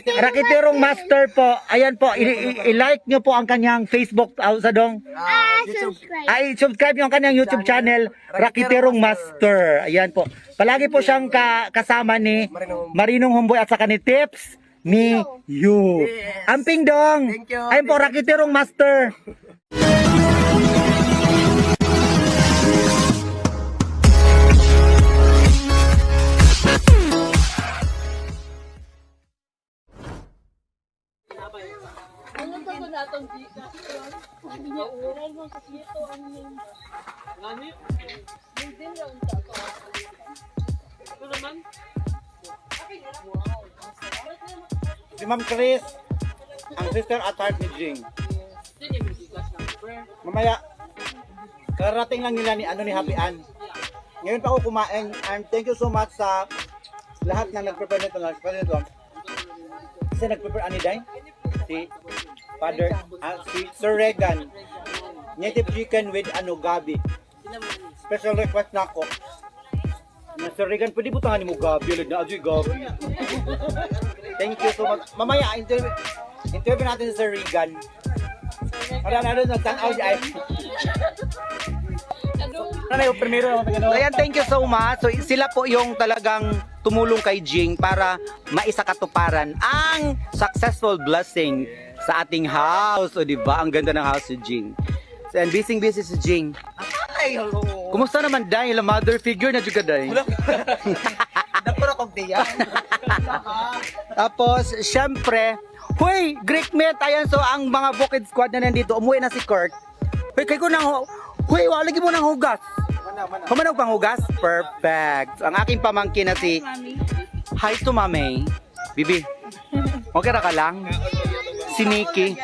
Rakitirong Master po. Ayan po, i-like nyo po ang kanyang Facebook, sa dong. Ah, subscribe. Ay, subscribe nyo ang kanyang YouTube channel, Rakitirong Master. Ayan po. Palagi po siyang kasama ni Marinong Homboy at saka ni Tips ni You. Yes. Amping dong. Thank you. Ayun po, Rakitirong Master. Si Ma'am Chris, ang sister at heart ni Jing. Mamaya, karating lang nila ni ano ni Happy Ann. Ngayon pa ako kumain and thank you so much sa lahat na nag-prepare nito. Nag-prepare nito. Kasi nag-prepare ani Day? Si Father, si Sir Regan. Native chicken with ano, gabi. Special request na ako. Na Sir Regan, pwede butangan ni mo gabi. Ulit na, ajoy gabi. Thank you so much. Mamaya, interview natin si Sir Regan. Wala na rin, nagtanaw siya. Ay. Ayan, thank you so much. So, sila po yung talagang tumulong kay Jing para maisakatuparan ang successful blessing sa ating house. O, di ba? Ang ganda ng house si Jing. So, and busy busy si Jing. Ay, hello. Kumusta naman, Day? Mother figure na juga, Day. Napuro kong diyan. Tapos, syempre, huy, Greek myth, ayan, so ang mga Bukid Squad na nandito, umuwi na si Kirk. Huy, kay ko nang, huy, wala lagi mo nang hugas. Humanog pang hugas? Perfect. So, ang aking pamangkin na si, hi to mame. Bibi, okay ra ka lang? Si Nikki.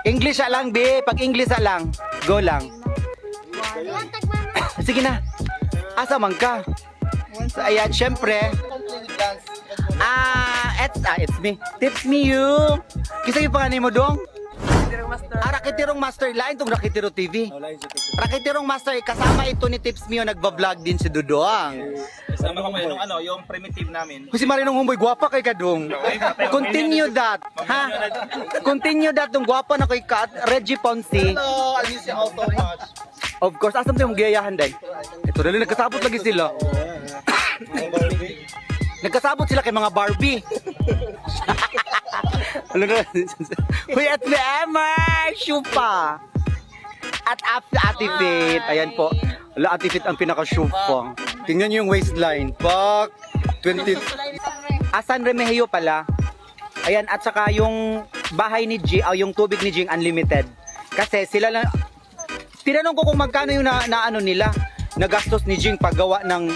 English lang, bi. Pag English lang, go lang. Sige na. Asa man ka? So, ayan, syempre, it's me. Tips me you. Kisa yung panganay mo dong? Ah, Rakitirong Master. Lain tong Rakitiro TV. Rakitirong Master, kasama ito ni Tips Mio, nagba-vlog din si Dudong. Kasama ko ngayon ano, yung primitive namin. Kung si Marinong Humboy, gwapa kay kadong. Continue that. Ha? Continue that, dong gwapa na kay Kat. Reggie Ponce. Hello, I miss you all so much. Of course, asam tayo mong giyayahan din. Ito, dali, nagkasabot lagi sila. Nagkasabot sila kay mga Barbie. Ano na? Huy, at ni Emma, Shupa. At Ate Fit. Ayan po. Wala, Ate Fit ang pinaka-shupa. Tingnan niyo yung waistline. Pak! 20. Asan Remehio pala. Ayan, at saka yung bahay ni G, o yung tubig ni Jing unlimited. Kasi sila lang, tinanong ko kung magkano yung na ano nila, nagastos ni Jing paggawa ng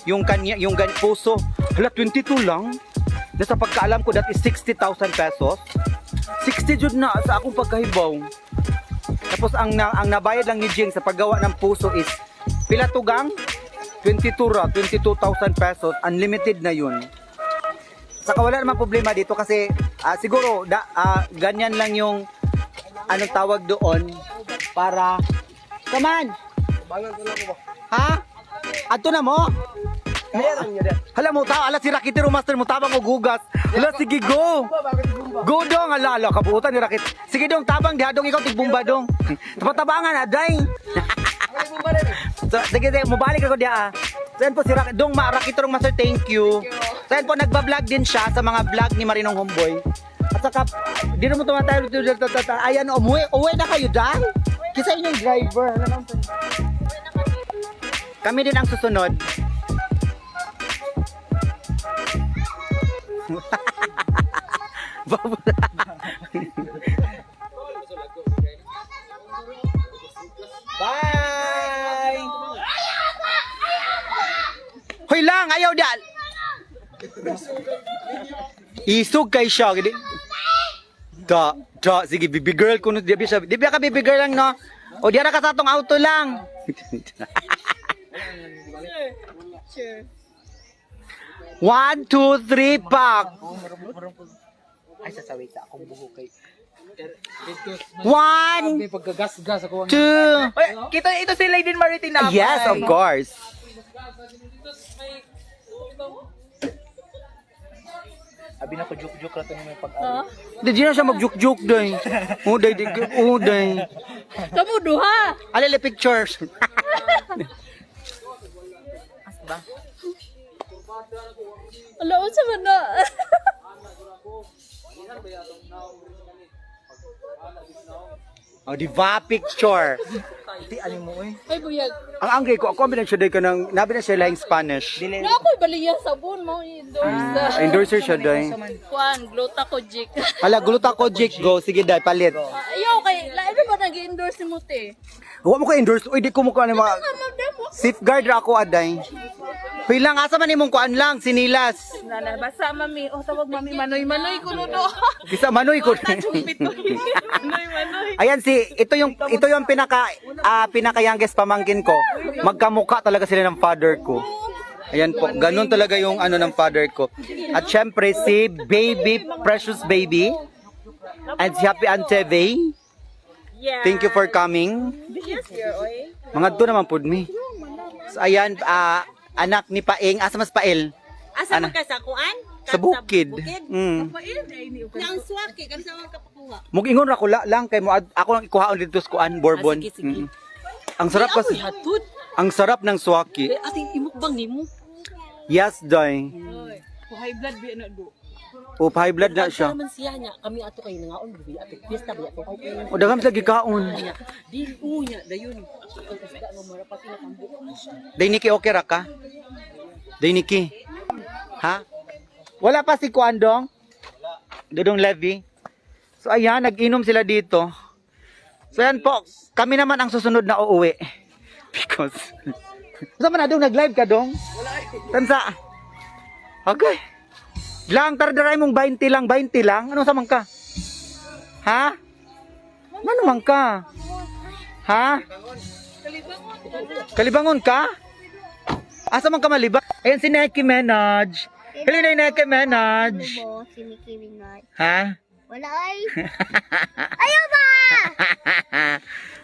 yung kanya, yung puso. Hala, 22 lang. Nasa pagkaalam ko, that is 60,000 pesos. 60 jud na sa akong pagkahibaw. Tapos ang nabayad lang ni Jing sa paggawa ng puso is pila tugang? 22 ra, 22,000 pesos. Unlimited na yun. Saka wala namang problema dito kasi siguro ganyan lang yung anong tawag doon para. Come on! Ha? Adto na mo? Hala mo tao, ala si Rakitero Master mo tabang og hugas. Hala sige go. Go dong, ala ala kabuutan ni Rakit. Sige dong tabang diha dong ikaw tigbumba dong. Tapatabangan aday. So, sige, sige, mubalik ako diha. So, yan po si Dong Ma, Rakitero Master, thank you. So, yan po, nagba-vlog din siya sa mga vlog ni Marinong Homeboy. At saka, di na mo tumatayo. Ayan, umuwi, uwi na kayo, dang. Kisa inyong driver. Kami din ang susunod. Bye! Hoy lang, ayaw dal. Isog kay siya. Gidi. Da, da, sige, baby girl kuno di ba siya. Di ba ka baby girl lang no? O di ra ka sa atong auto lang. One, two, three, pak. Ay, sasawit sa akong buhok kay. One, Pagkagas-gas ako. two. Oy, kita ito si Lady Marie Tinapay. Yes, of course. Abi na ko joke-joke ra to nimo pag-ari. Di di na siya mag-joke-joke day. Oh, day, di, oh, day. Kamu duha. Alala pictures. Ba? Ala, unsa man na? Oh, di ba picture? Di ani mo eh. Ay, buyag. Ang angry ko, ako ang siya day ka ng, nabi na siya lahing Spanish. Dili. Na ako'y baliya sabon mo endorse. Endorser siya day. Kuan, glota ko jik. Hala, guluta ko, Jake, go. Sige, day, palit. Ayaw kay lain ba nag-endorse ni mo te? Huwag mo ko endorse. Uy, di ko mo ko ano mga... Safeguard ra ako, aday. Huy lang, asa man imong kuan lang, sinilas. Nana, basta mami. Oh, tawag mami. Manoy, manoy kuno do. Kisa manoy ko. Manoy, manoy. Ayan si ito yung pinaka pinaka youngest pamangkin ko. Magkamukha talaga sila ng father ko. Ayan po, ganun talaga yung ano ng father ko. At syempre si baby, precious baby. And si Happy Ante Vey. Thank you for coming. Mga do naman pud mi. So ayan, anak ni Paing, asa mas Pael? Asa Ana? man ka sa kuan? Sa bukid. Mm. Nang swaki kan sa mga kapakuha. Mug-ingon ra ko lang kay mo ako lang ikuhaon dito sa kuan Bourbon. Ah, sige, sige. Ang sarap kasi. Hatod. Ang sarap ng swaki. Eh, ating imukbang nimo. Yes, doy. High blood bi na do. O high blood na siya. Naman siya niya kami ato kay nangaon bi ato fiesta bi ato. O daghan sa gikaon. Niya dili unya dayon. Ang isda nga mura pati na tambok. Day Nikki, okay ra ka? Day Nikki. Ha? Wala pa si Kuan dong? Dodong Levy. So ayan, nag-inom sila dito. So ayan po, kami naman ang susunod na uuwi. Because Saan man na dong nag-live ka dong? Tansa. Okay. Lang, tardaray mong 20 lang, 20 lang. Ano sa man ka? Ha? Ano man ka? Ha? Kalibangon ka? Asa man ka maliba? Ayan si Nicki Minaj. Hello na Nicki Minaj. Mo, si Nicki Minaj. Ha? Wala ay. Ayaw ba?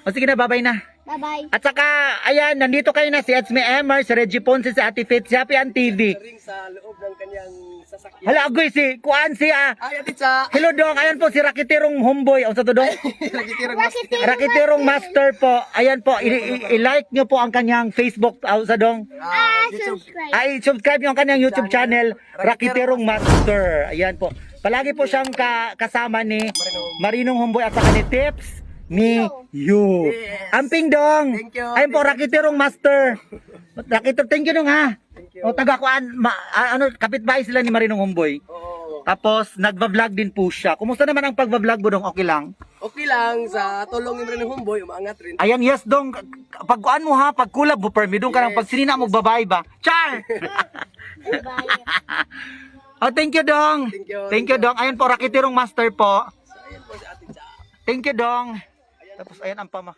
O sige na, babay na. Bye-bye. At saka, ayan, nandito kayo na si Edsme Emmer, si Reggie Ponce, si Ate Fit, si Happy Ann TV. Ring sa loob ng kanyang sasakyan. Hala, agoy si, kuan si, ah. Ay, Ate Cha. Hello dong, ayan po si Rakitirong Homeboy. Ang sa to dong? Rakitirang master. Rakitirong Master po. Ayan po, i-like nyo po ang kanyang Facebook, sa dong. Ah, subscribe. Ay, subscribe nyo ang kanyang YouTube channel, Rakitirong Master. Ayan po. Palagi po siyang kasama ni Marinong Homeboy at saka ni Tips ni You. Amping dong. Thank you. Ayun po, Rakitirong Master. Rakiter, thank you dong ha. Thank you. O taga kuan, ano, kapitbahay sila ni Marinong Homeboy. Oo. Tapos, nagva-vlog din po siya. Kumusta naman ang pagva-vlog mo dong? Okay lang? Okay lang sa tulong ni Marinong Homeboy, umaangat rin. Ayan, yes dong. Pagkuan mo ha, pagkulab mo, permi dong ka lang. Pag sinina mo, babay ba? Char! Bye. Oh, thank you, Dong. Thank you. Thank you, Dong. Ayan po, Rakitirong Master po. So, ayan po si Ate Cha. Thank you, Dong. Tapos, ayan ang pama.